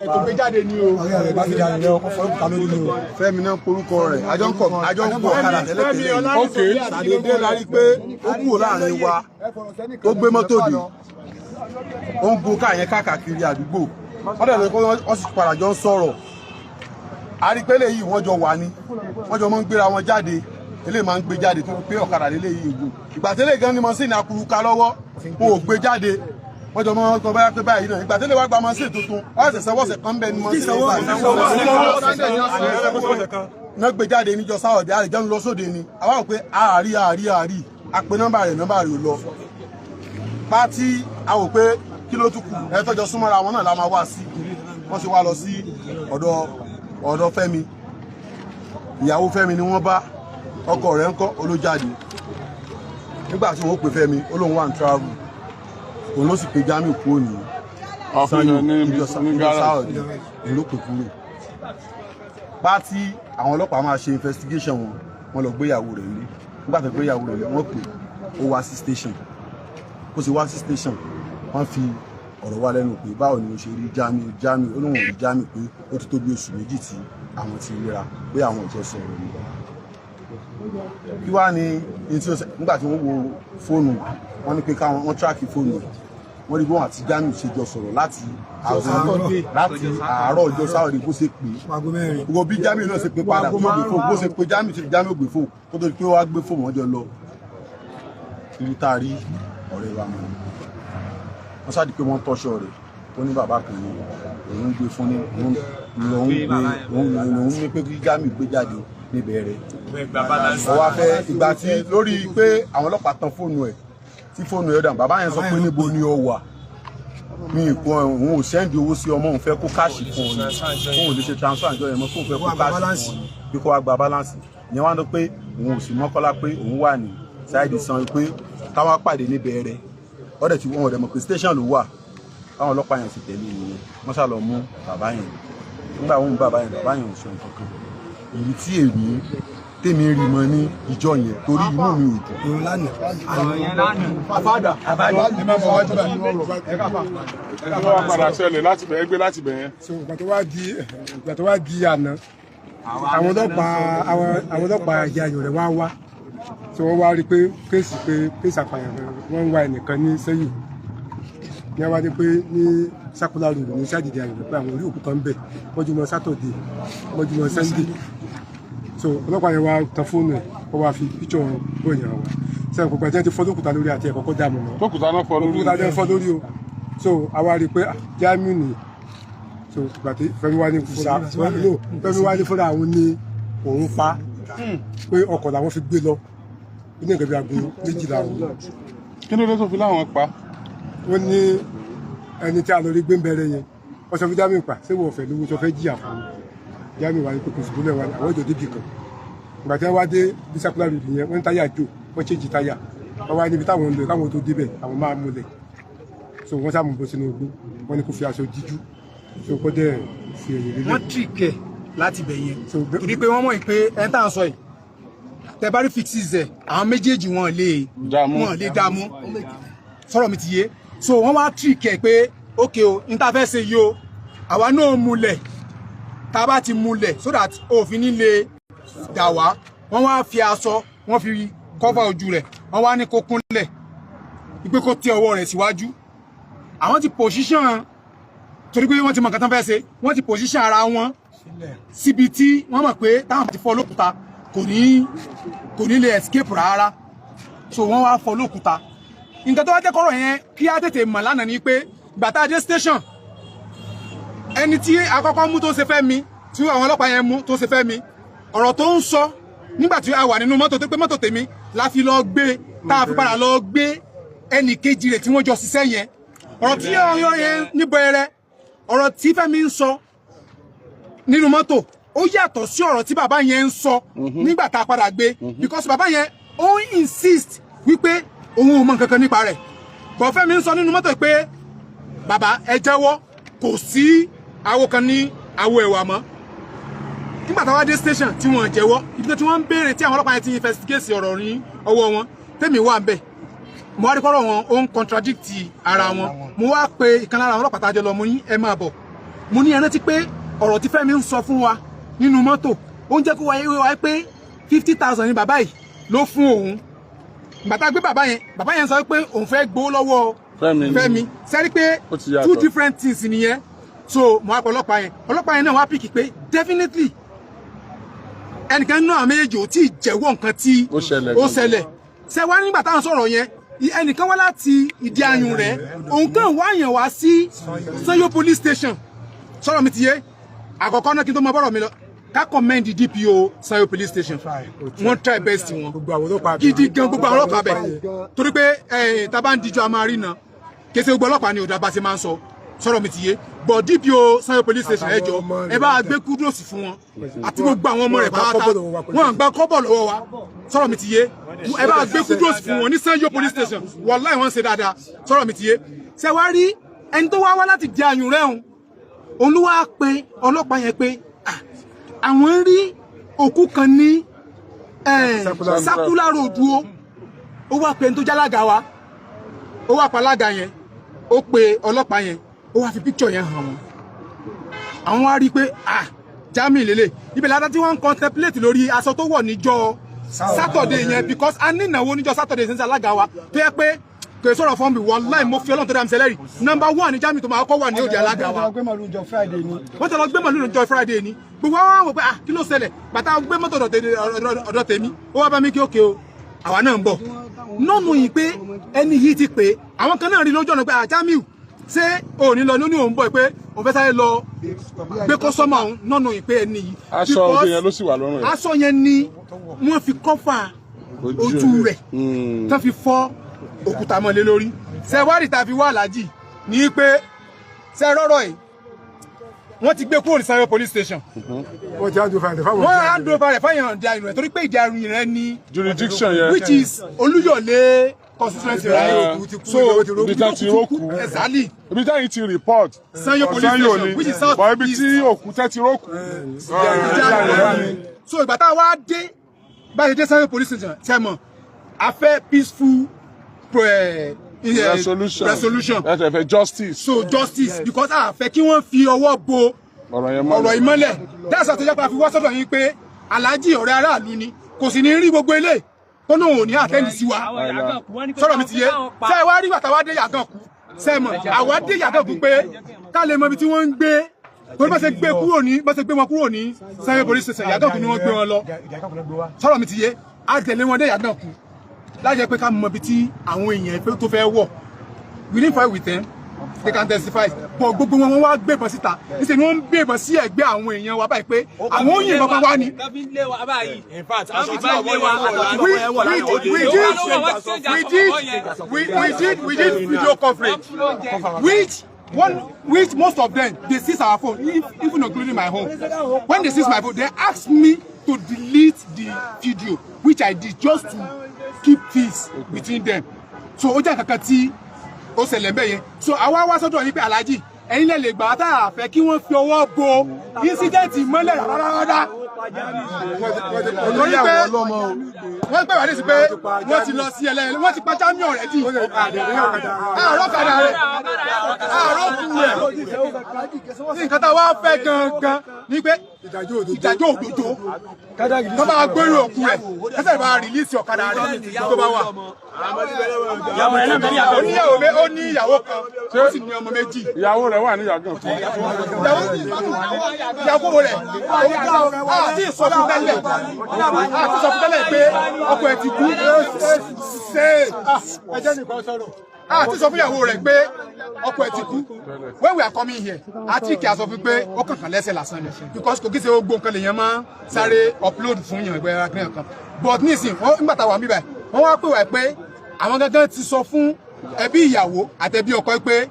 Tó gbé jáde ní o. Ọ̀rẹ́ rẹ̀ bá fi dànù rẹ̀, ọkọ̀ fọlọ́kùtà lórí ni o. Fẹ́mi náà porúkọ rẹ̀, àjọ ń kọ, àjọ ń gbọ́ ọ̀kadà tẹ́lẹ̀tẹ́lẹ̀ ni. Ṣàdédé la rí pé ó kúrò láàrin wa, tó gbé mọ́tò dé, ó ń gun káà yẹn káàkiri àdúgbò. Wọ́n dẹ̀ lọ pé wọ́n sì padà jọ ń sọ̀rọ̀. A rí pé eléyìí, wọ́n jọ wà ní, wọ́n jọ máa ń gbéra wọn jáde. Eléyìí máa ń gbé jáde tó pé ọ̀kadà lélẹ́yìí gùn. Ìgbà tẹ́lẹ̀ gan ni mọ́sìnì akuruka lọ́wọ́, wọn ò gbé jáde. Wọ́n jọ máa ń kọ báyà pé báyìí náà. Ìgbà tẹ́lẹ̀ wá gba mọ́sìnì tuntun, wọ́n ṣẹ̀ṣẹ̀ wọ́sẹ̀ kan bẹ́ẹ̀ ni mọ́sìnì náà gbé jáde níjọ́ sáwọ̀dẹ̀. Àrèjọ́ ń lọ sóde ni àwa rò pé àárí àárí àárí, a pe nọ́mbà rẹ̀, nọ́mbà rẹ̀ ò lọ. Pátí a wò pé kí ló tún kù, ẹ tọ́jọ́ súnmọ́ra wọn náà la máa wá sí. Wọ́n ṣe wá lọ sí ọ̀dọ̀ Fẹ́mi. Ìyàwó Fẹ́mi ni wọ́n bá. Ọkọ rẹ̀ ń kọ́ olójáde. Nígbà tí wọ́n pè Fẹ́mi, ó lóun wà ní travel. Òun ló sì pe Jamiu kúrò ní Sanyo níjọ́ sáwọ̀dẹ̀, òun ló pè kúrò. Pátí àwọn ọlọ́pàá máa ṣe investigation wọn, wọ́n lọ gbéyàwó rẹ̀ nílé. Nígbà tó gbéyàwó rẹ̀ lé, wọ́n pè ó wá sí station. Ó sì wá sí station, wọ́n fi ọ̀rọ̀ wá lẹ́nu pé báwo ni mo ṣe rí Jamiu. Jamiu ó lóun ò rí Jamiu, pé ó ti tó bí oṣù 2 tí àwọn ti ríra, pé àwọn ò jọ sọ̀rọ̀ ni. Kí wàá ní ní tí ó ṣe? Nígbà tí wọ́n wo fóònù, wọ́n ní pé káwọn wọ́n track fóònù, wọ́n rí bí wọ́n àti Jamiu ṣe jọ sọ̀rọ̀ láti láti àárọ̀ ọjọ́ sáwọ́dì, bó ṣe pè é, Aago 4. Gbogbo bí Jamiu náà ṣe pé padà tó gbé fóònù, bó ṣe pé Jamiu tí Jamiu gbé fóònù, kó tó di pé wàá gbé fóònù, wọ́n jọ lọ ibi tá a rí ọ̀rẹ́ wa mọ́. Wọ́n ṣáà di pé wọ́n tọ́ṣọ rẹ̀. Ó ní bàbá kan ní òun gbé fún ní òun lòun gbé, òun lòun ní pé kí Jamiu gbé jáde níbẹ̀ rẹ̀. Ó wá fẹ́ ìgbà tí lórí pé àwọn ọlọ́pàá tan fóònù ẹ̀, tí fóònù ẹ̀ dàn, bàbá yẹn sọ pé níbo ni ó wà, mi kò, òun ò send owó sí ọmọ, òun fẹ́ kó cash fún ọ ni, òun ò lè ṣe transfer àjọ yẹn mọ́, kóun fẹ́ kó cash fún ọ ni, bí kò wá gba balance. Ìyẹn wá ń dọ pé òun ò sì mọ́kọ́lá, pé òun wà ní side san, pé káwá pàdé níbẹ̀ rẹ̀. Ọ̀dẹ̀ tí wọ́n ọ̀dẹ̀ mọ̀ pé station ló wà. Káwọn ọlọ́pàá yẹn sì tẹ̀lé ìyẹn, wọ́n sá lọ mú bàbá yẹn. Nígbà wọn mú bàbá yẹn, bàbá yẹn ò sọ nǹkan kan. Èyí tí èmi tèmi rí mọ ní ìjọ yẹn, torí inú mi ò dùn. Ìrún lánàá. Àfàdà ẹ máa bọ̀ wájú báyìí. Ẹ ká fà. Kí ló wá padà ṣẹlẹ̀ láti bẹ̀, ẹgbẹ́ láti bẹ̀ yẹn? So ìgbà tó wá di àná, àwọn ọlọ́pàá ìyá ayò rẹ̀ wá wá, tí wọ́n wá rí pé case, pé case àpàyàn, wọ́n ń wá ẹnìkan ní sẹ́yìn ní wá dé pé ní circular road ní sádìdì ayò rẹ̀, pé àwọn orí òkú kan ń bẹ̀ mọ́júmọ́ Saturday, mọ́júmọ́ Sunday. So ọlọ́pàá yẹn wá tan fóònù ẹ̀, ó wá fi píṣọ̀ bóyá wá sẹ́yìn kò gbàjẹ́ ti fọ́ lókùtà lórí àti ẹ̀kọ́kọ́ dààmú mọ́. Tókùtà náà fọ́ lórí. Òkúta jẹ́ fọ́ lórí o. So àwa rí i pé ah, Jamiu ni. So ìgbà tí Fẹ́mi wá ní fúnra, no, Fẹ́mi wá ní fúnra àwọn ní òun pa, pé ọkọ̀ làwọn fi gbé lọ ní nǹkan bí aago 12 òun. Kí ló dé tó fi láwọn pa? Ó ní ẹni tí a lọ rí gbé ń bẹ̀rẹ̀ yẹn, wọ́n sọ fún Jamiu pa ṣé wọ́n fẹ́ lówó tó fẹ́ jìyà fún un. Jamiu wà ní pé kò sí gbólẹ̀ wa ní àwọn ìjọ débì kan. Ìgbà tí wọ́n wá dé bí circular road yẹn, wọ́n ní táyà jò, wọ́n change táyà. Wọ́n wá níbi táwọn ń lọ, káwọn tó débẹ̀ àwọn máa múlẹ̀. So wọ́n sá mú bọ́ sínú igbó, wọ́n ní kó fi aṣọ díjú, so kó dẹ̀ fi ẹ̀yìn lélẹ̀. Wọ́n trick ẹ̀ láti bẹ̀ yẹn So torí pé wọ́n mọ̀ pé ẹni tá à ń sọ yìí, tẹ bá rí fixes ẹ̀, àwọn méjèèjì wọn lè Dààmú. Wọn lè dààmú. Sọ̀rọ̀ mi ti yé? So wọ́n wá trick ẹ̀ pé ok o, n ta fẹ́ ṣe yìí o, àwa náà múlẹ̀, tá a bá ti múlẹ̀ so that òfin ní lè dà wá. Wọ́n wá fi aṣọ, wọ́n fi cover ojú rẹ̀. Wọ́n wá ní kó kúnlẹ̀, ìpè kó tẹ ọwọ́ rẹ̀ síwájú. Àwọn ti position, torí pé wọ́n ti mọ nǹkan tán fẹ́ ṣe, wọ́n ti position ara wọn síbi tí wọ́n mọ̀ pé táwọn ti fọ́ lókúta, kò ní lè escape rárá. So wọ́n wá fọ́ lókúta. Nǹkan tó wá jẹ́ kọ́rọ̀ yẹn kí á tètè mọ̀ lánàá ni pé ìgbà tá a dé station, ẹni tí akọ́kọ́ mú tó ṣe fẹ́ mi, tí àwọn ọlọ́pàá yẹn mú tó ṣe fẹ́ mi, ọ̀rọ̀ tó ń sọ nígbà tí a wà nínú mọ́tò, tó pé mọ́tò tèmi la fi lọ gbé, tá a fi padà lọ gbé ẹnì kejì rẹ̀ tí wọ́n jọ ṣiṣẹ́ yẹn, ọ̀rọ̀ tí ọ̀rọ̀ yẹn níbẹ̀rẹ̀, ọ̀rọ̀ tí Fẹ́mi ń sọ nínú mọ́tò, ó yàtọ̀ sí ọ̀rọ̀ tí bàbá yẹn ń sọ nígbà tá a padà gbé, because bàbá yẹn ó ń insist wípé òun ò mọ nǹkan kan nípa rẹ̀. But Fẹ́mi ń sọ nínú mọ́tò pé bàbá, ẹ jẹ́wọ́, kò sí awo kan ní awo ẹ̀wà mọ́. Nígbà táwa dé station tí wọ́n jẹ́wọ́, ibi tí wọ́n ń béèrè, tí àwọn ọlọ́pàá yẹn ti investigate ọ̀rọ̀ ní ọwọ́ wọn, tèmi wà ń bẹ̀, mo wá rí kọ́rọ̀ wọn ó ń contradict ara wọn. Mo wá pe ìkan lára àwọn ọlọ́pàá tá a jọ lọ, mo ní ẹ máa bọ̀. Mo ní ẹ rántí pé ọ̀rọ̀ tí Fẹ́mi ń sọ fún wa nínú mọ́tò, ó ń jẹ́ kó wáyé wáyé pé 50,000 ní bàbá yìí ló fún òun. Bàtà gbé bàbá yẹn, bàbá yẹn sọ pé òun fẹ́ gbowó lọ́wọ́ Fẹ́mi ni. Fẹ́mi sẹ́rí pé Ó ti yàtọ̀. two different things nìyẹn. So mo wá pọ̀ ọlọ́pàá yẹn, ọlọ́pàá yẹn náà wá pick pé definitely ẹnìkan nínú àwọn méjèèjì ò tí ì jẹ́wọ́ nǹkan tí Ó ṣẹlẹ̀ ó gangan. ṣẹlẹ̀. Ṣe wá nígbà táwọn sọ̀rọ̀ yẹn, ẹnìkan wá láti ìdí ayùn rẹ̀, òun kàn wá yàn wá sí Sanyo police station. Sọ̀rọ̀ mi ti yé? Àkọ́kọ́ náà, kí n tó máa bọ̀rọ̀ mi lọ, ká commend DPO Sanyo police station. Wọ́n try best wọn Gbogbo àwọn ọlọ́pàá gidi gan, gbogbo àwọn ọlọ́pàá bẹ̀, torí pé tá a bá ń díjú a máa rí na kése. Gbogbo ọlọ́pàá ni ò dábàá ṣe máa ń sọ. Sọ̀rọ̀ mi ti yé? But DPO Sanyo police station, ẹ jọ, ẹ bá gbé kudos fún wọn àti gbogbo àwọn ọmọ rẹ̀ pátá. Wọn gba kọ́bọ̀ lọ́wọ́ wa. Sọ̀rọ̀ mi ti yé? Ẹ bá gbé kudos fún wọn ní Sanyo police station. Wàláì, wọ́n ń ṣe dáadáa. Sọ̀rọ̀ mi ti yé? Ṣé wá rí ẹni tó wá wá láti di àyùn rẹ̀ hùn, òun ló wá pe ọlọ́pàá yẹn pé, "Ah, àwọn ń rí òkú kan ní Circular Road o." Ó wá pe ẹni tó jálága wa, ó wá pa alága yẹn, ó pe ọlọ́pàá yẹn, ó wá fi picture yẹn hàn wọ́n. Àwọn wá rí i pé, ah, Jamiu lélẹ̀. Ibẹ̀ lára tí wọ́n ń contemplate lórí aṣọ tó wọ̀ níjọ́ Saturday yẹn, because a ní ìnáwó níjọ́ Saturday sínsẹ́ alága wa tó yẹ pé kò sọ̀rọ̀ fún mi. Wàláì, mo fi Ọlọ́run tó dá mi sẹ́lẹ̀rì, number one ní Jamiu tó máa kọ́ wà ní òde alága wa. Wọ́n gbé màlúù jọ Friday ni. Wọ́n ti lọ gbé màlúù lọ́jọ́ Friday ni. Gbogbo wa wò pé, ah, kí ló ṣẹlẹ̀? Bàtà gbé mọ́tò ọ̀dọ̀ tèmi, ó wá bá mi kí ókè o, àwa náà ń bọ̀ nọ́ọ̀nù yìí pé ẹni yìí ti pé àwọn kan náà rí lójú ọ̀nà pé, ah, Jamiu, ṣé òní lọ ní òun bọ̀ pé òun fẹ́ sáré lọ gbé customer òun nọ́ọ̀nù yìí pé ẹni yìí. Aṣọ òde yẹn ló sì wà lọ́rùn ẹ̀. Aṣọ yẹn ni wọ́n fi cover ojú rẹ̀ tán fi fọ́ òkúta mọ́lé lórí. Ṣe wá rí ta fi wá aláàjì ní pé ṣe rọ́rọ̀ yìí, wọ́n ti gbé kúrò ní Sanyo police station. Wọ́n ti hand over rẹ̀ fáwọn. Wọ́n hand over rẹ̀ fáyàn ìdí ayùn rẹ̀ torí pé ìdí ayùn rẹ̀ ní Jurisdiction yẹn. which is Olúyọ̀lé constituency, right? So Ibi tá ti rókù. Exactly. Ibi táyìn ti report. Sanyo police Sanyo station, ni. which is south But ibi east. tí òkú tẹ́ ti rókù. So ìgbà tá a wá dé, bá a ṣe dé Sanyo police station, ṣe mọ̀, a fẹ́ peaceful Resolution. resolution. Ẹ fẹ́ justice. So justice, because a fẹ́ kí wọ́n fi ọwọ́ bo Ọ̀rọ̀ yẹn mọ́lẹ̀. ọ̀rọ̀ ìmọ́lẹ̀. That's why tó jẹ́ pé a fi wá sọ́dọ̀ yín pé aláàjì ọ̀rẹ́ aráàlú ni, kò sì ní rí gbogbo ilé kó lóun ò ní attend sí wa. Sọ̀rọ̀ mi ti yé? Ṣé ẹ wá rí bàtà wá dé Yàgànkú, ṣé ẹ mọ̀, àwa dé Yàgànkú pé ká lè mọ ibi tí wọ́n ń gbé, torí bá ṣe gbé kúrò ní, bá ṣe gbé wọn kúrò ní Sanyo police station, Yàgànkú ni wọ́n gbé wọn lọ. Sọ̀rọ̀ mi ti yé? A tẹ̀lé wọn dé Yàgànkú láti jẹ́ pé ká mọ ibi tí àwọn èèyàn tó fẹ́ wọ̀. We didn't fight with them, they can testify, but gbogbo wọn, wọ́n wá gbébọn síta. Níṣẹ́ ni wọ́n ń gbébọn sí ẹ̀gbẹ́ àwọn èèyàn wa báyìí pé àwọn òyìnbọn kan wá ní. We did video coverage, which one, which most of them, they seize our phone, if, even including my own. When they seize my phone, they ask me to delete the video, which I did, just to keep peace between them. So ó jẹ́ nǹkan kan tí ó ṣẹlẹ̀ bẹ́ẹ̀ yẹn. So àwa wá sọ́dọ̀ yín pé aláàjì, ẹ̀yin lè lè gbà á tá a fẹ́ kí wọ́n fi ọwọ́ bo incident mọ́lẹ̀ rárá rárá, torí pé wọ́n pè wá ní sí pé wọ́n ti lọ sí ẹlẹ́yìn, wọ́n ti pa Jamiu already. Àárọ̀ kadà rẹ̀, àárọ̀ kù rẹ̀. Nǹkan tá a wá fẹ́ gangan ni pé ìdájọ́ òdodo tó bá gbórí òkú rẹ̀, kẹsẹ̀ bá release ọ̀kadà rẹ̀ tó bá wà. Oníyàwó, ó ní ìyàwó kan, ó sì ní ọmọ méjì. Ìyàwó rẹ̀ wà ní Yàgànkú. Ìyàwó rẹ̀, àti ìsọfún tẹ́lẹ̀, àti ìsọfún tẹ́lẹ̀ pé ọkọ ẹ̀ ti kú. Ṣe àti sọ fún ìyàwó rẹ̀ pé ọkọ ẹ̀ ti kú? When we are coming here, àti kí a sọ fún pé ó kàn kàn lẹ́sẹ̀ lásán ni, because kò kí ṣe gbogbo nǹkan lèèyàn máa sáré upload fún yàn ìgbẹ́ akínrin kan. But nísìn wọ́n nígbà táwa níbẹ̀, wọ́n wá pè wá pé àwọn gangan ti sọ fún ẹbí ìyàwó àtẹbí ọkọ pé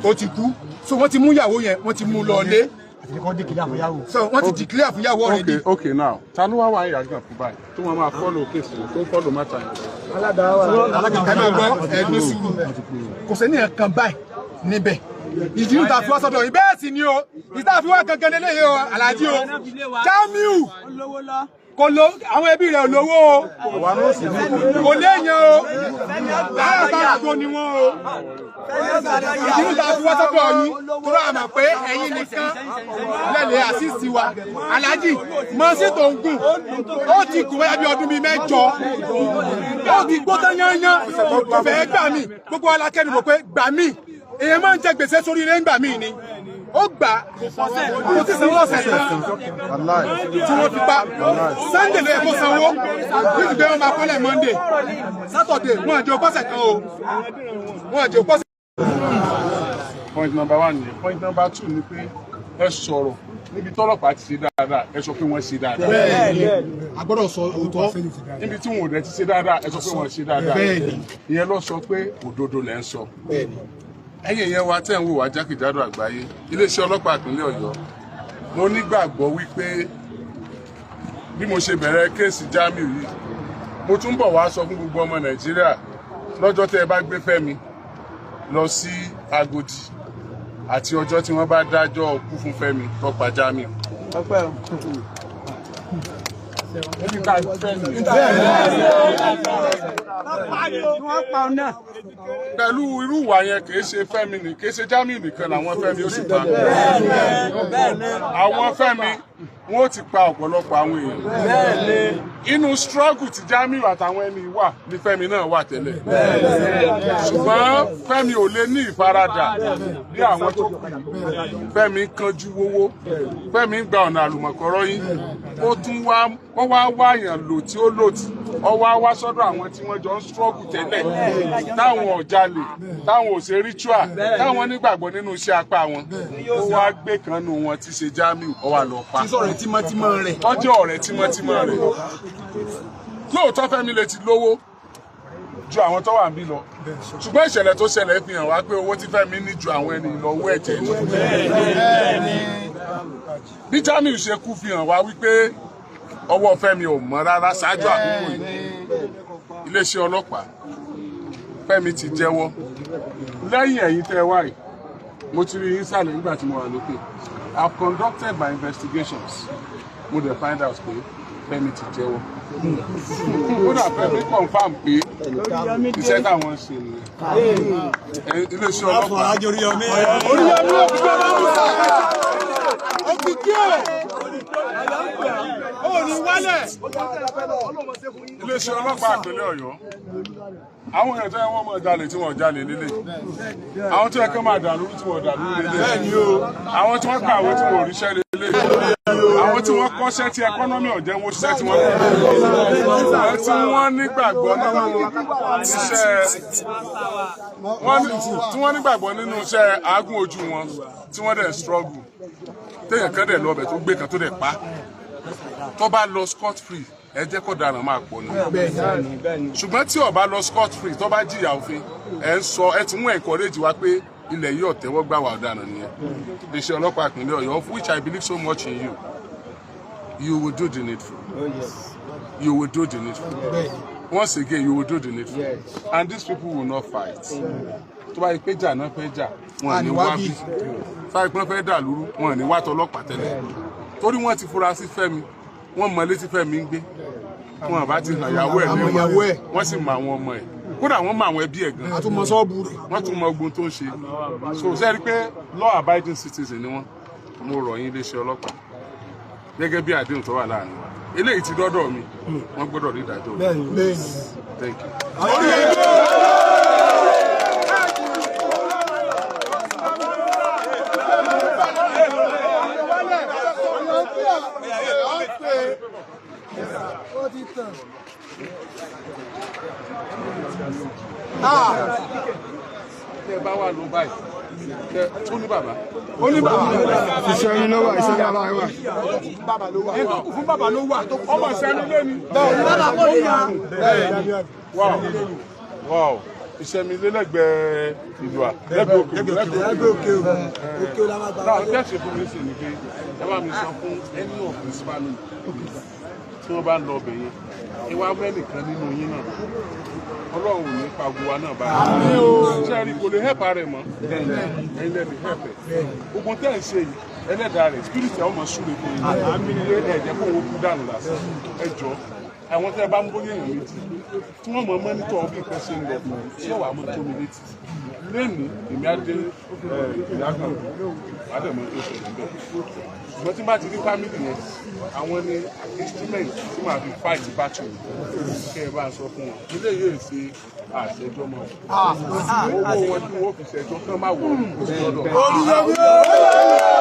ó ti kú. So wọ́n ti mú ìyàwó yẹn, wọ́n ti mú lọ lé. So wọ́n ti declare fún ìyàwó already. Okay, now, ta ló wá wà ní Yàgànkú báyìí tó máa máa follow case tó ń follow matter yẹn? Ẹ máa gbọ́, ẹ ní sùúrù, kò sẹ́ni ẹ̀kan báyìí níbẹ̀. Ìdí níta fi wá sọ́dọ̀ yìí bẹ́ẹ̀ sì ni o, ìta fi wá gangan lélẹ́yìí o, aláàjì o, Jamiu. Kò lo àwọn ẹbí rẹ̀ ò lówó o, kò léèyàn o, aláàtàgbò ni wọ́n o. Ìdínú ta fi wá sọ́dọ̀ yín tó rà mọ̀ pé ẹ̀yin nìkan lẹ́lẹ̀ àṣìṣì wa. Aláàjì mọ́sí tó ń gùn ó ti gùn bóyá bí ọdún bíi 8, ó ti gbó tán yányán, kò fẹ́ gbà mí. Gbogbo alákẹ́nu rò pé gbà mí, èèyàn máa ń jẹ gbèsè sórí ilé ńgbà mí ni. Ó gbà kò sí sanwó ọ̀sẹ̀ kan tí wọ́n fi pa. Sunday ló yẹ kó sanwó, nítorí pé wọ́n máa kọ́lẹ̀ Monday, Saturday wọ́n àjọ pọ́sẹ̀ kan o, wọ́n àjọ pọ́sẹ̀. Point number 1 ni. Point number 2 ni pé ẹ sọ̀rọ̀ níbi tọ́lọ́pàá ti ṣe dáadáa, ẹ sọ pé wọ́n ṣe dáadáa. Bẹ́ẹ̀ni, a gbọ́dọ̀ sọ òótọ́. Níbi tí wọn ò dẹ̀ ti ṣe dáadáa, ẹ sọ pé wọ́n ṣe dáadáa. Bẹ́ẹ̀ni. Ìyẹn ló sọ pé òdodo lẹ́ ń sọ. Bẹ́ẹ̀ni. Ẹ̀yin ìyẹn wa tẹ́ ń wò wá jákèjádò àgbáyé, iléeṣẹ́ ọlọ́pàá ìpínlẹ̀ Ọ̀yọ́, mo nígbàgbọ́ wípé bí mo ṣe bẹ̀rẹ̀ kéèsì Jamiu yìí, mo tún bọ̀ wá sọ fún gbogbo ọmọ Nàìjíríà lọ́jọ́ tẹ́ ẹ bá gbé Fẹ́mi lọ sí Agodi àti ọjọ́ tí wọ́n bá dájọ́ kú fún Fẹ́mi tó pa Jamiu. Pẹ̀lú irú ìwà yẹn, kìí ṣe Fẹ́mi ní, kìí ṣe Jamiu nìkan làwọn Fẹ́mi ó sì pa. Àwọn Fẹ́mi wọn ó ti pa ọ̀pọ̀lọpọ̀ àwọn èèyàn. Inú struggle tí Jamiu àtàwọn ẹni wà ní Fẹ́mi náà wà tẹ́lẹ̀. Ṣùgbọ́n Fẹ́mi ò lè ní ìfaradà bí àwọn tó kù. Fẹ́mi kánjú wówó, Fẹ́mi ń gba ọ̀nà àlùmọ̀kọ́rọ́ yín. Ó tún wá wọ́n wá wáyàn lò tí ó lò tí ó wá wá sọ́dọ̀ àwọn tí wọ́n jọ ń struggle tẹ́lẹ̀, táwọn ò jalè, táwọn ò ṣe ritual, táwọn nígbàgbọ́ nínú iṣẹ́ apá wọn. Ó wá gbé kan nù wọn tí ṣe Jamiu, ó wá lọ pa. Tí sọ̀rọ̀ tímọ́tímọ́ rẹ̀. Tọ́jú ọ̀rẹ́ tímọ́tímọ́ rẹ̀. Lóòótọ́ Fẹ́mi lè ti lówó ju àwọn tó wà níbí lọ, ṣùgbọ́n ìṣẹ̀lẹ̀ tó ṣẹlẹ̀ fi hàn wá pé owó tí Fẹ́mi ní ju àwọn ẹni lọ, owó ẹ̀jẹ̀ ni. Bí Jamiu ṣe kú fi hàn wá wípé ọwọ́ Fẹ́mi ò mọ́ rárá ṣáájú àkókò yìí. Iléeṣẹ́ ọlọ́pàá, Fẹ́mi ti jẹ́wọ́. Lẹ́yìn ẹ̀yin tẹ́ ẹ wá yìí, mo ti rí yín sàlẹ̀ nígbà tí mo wà lókè. I've conducted my investigations. Mo dẹ̀ find out pé Fẹ́mi ti jẹ́wọ́. Kódà Fẹ́mi confirm pé iṣẹ́ táwọn ń ṣe nìyẹn. Iléeṣẹ́ ọlọ́pàá. Oríyọmí òkìkí ọmọ Musa. Òkìkí o. Ó ní wálẹ̀. Iléeṣẹ́ ọlọ́pàá ìpínlẹ̀ Ọ̀yọ́, àwọn èèyàn tó yẹ wọ́n máa jalè tí wọ́n jalè lélẹ̀, àwọn tó yẹ kí wọ́n máa dà lóru tí wọ́n dà lóru lélẹ̀, àwọn tí wọ́n kàwé tí wọ́n ríṣẹ́ lélẹ̀, àwọn tí wọ́n kọ́ṣẹ́ tí ẹkọ́nọ́mì ọ̀jẹ̀ wọ́n ṣiṣẹ́ tí wọ́n kọ́, àwọn tí wọ́n nígbàgbọ́ nínú iṣẹ́ tí wọ́n nígbàgbọ́ nínú iṣẹ́ àágùn ojú wọn tí wọ́n dẹ̀ struggle, téèyàn kan dẹ̀ lọ ọbẹ̀ tó gbé kan tó dẹ̀ pa, tó bá lọ scot free, ẹ jẹ́ kó daràn máa pọ̀ ní. Ṣùgbọ́n tí ó bá lọ scot free, tó bá jìyà òfin, ẹ ń sọ ẹ ti mú encourage wa pé ilẹ̀ yìí ò tẹ́wọ́ gbà wà ọ̀daràn nìyẹn. Iléeṣẹ́ ọlọ́pàá ìpínlẹ̀ Ọ̀yọ́, of which I believe so much in you, you will do the needful. You will do the needful. Once again, you will do the needful. And these people will not fight. Tó bá yẹ pé jà náà fẹ́ jà, wọn ò ní wá bí. Tó bá yẹ pé wọ́n fẹ́ dà lúrú, wọn ò ní wá tọlọ́pàá tẹ́lẹ̀. Torí wọ́n ti fura sí Fẹ́mi, wọ́n mọ létí Fẹ́mi ń gbé, wọn àbá ti hàn ìyàwó ẹ̀ lẹ́wọ̀n, wọ́n sì mọ àwọn ọmọ ẹ̀, kódà wọ́n mọ àwọn ẹbí ẹ̀ gan, Wọ́n tún mọ ṣọ́ọ̀bù rẹ̀, wọ́n tún mọ ogun tó ń ṣe. So ṣe rí i pé law abiding citizen ni wọ́n. Mo rọ̀ yín, iléeṣẹ́ ọlọ́pàá, gẹ́gẹ́ bí àdéhùn tó wà láàrin wa, eléyìí ti dọ́dọ̀ mi, wọ́n gbọ́dọ̀ rí ìdájọ́. Thank you. Tẹ bá wà ló báyìí, tẹ tó ní bàbá. Ó ní bàbá. Iṣẹ́ yín ló wà, iṣẹ́ yín ló wà. Ẹni tó kù fún bàbá ló wà. Ọmọ ìṣẹ́nu lé ní. Bàbá kò ní ya. Wow, wow, iṣẹ́ mi lélẹ́gbẹ̀ẹ́ ìlú à lẹ́gbẹ̀ẹ́ òkè, lẹ́gbẹ̀ẹ́ òkè òkè la máa gbà. Náà tẹ̀sí fún mi sì ni pé ẹ bá mi sọ fún any of his family tí wọ́n bá ń lọ ọbẹ̀ yẹn, ẹ wá mẹ́nìkan nínú yín náà. Ọlọ́run ò ní pa gbogbo wa náà báyìí. Ṣé ẹ rí, kò lè hẹ́pà rẹ̀ mọ́, ẹ̀yin lẹ́nu hẹ́pẹ̀. Ogun tẹ́ ẹ̀ ń ṣe yìí, Ẹlẹ́dàá rẹ̀, spirit ẹ̀, ọmọ súre fún yín. Ẹ jẹ́ kó owó kú dànù lásán. Ẹ jọ, àwọn tẹ́ ẹ bá ń bóyá èèyàn méjì tí wọ́n mọ̀ monitor bí nǹkan ṣe ń lọ, tí ó wà mọ́ tó mi létí lẹ́nu, èmi á dé ìyágàn, wàá dẹ̀ mọ́ tó ṣẹlẹ̀ ń bẹ̀. Ṣùgbọ́n tí n bá ti rí family yẹn, àwọn ní instrument tí màá fi fight battle. Kẹ́ ẹ bá ń sọ fún wọn, ilé yóò ṣe àṣẹjọ́ mọ́ owó wọn tí wọ́n fi ṣẹjọ́ kán má wọ̀ ọ́ lọ́dọ̀.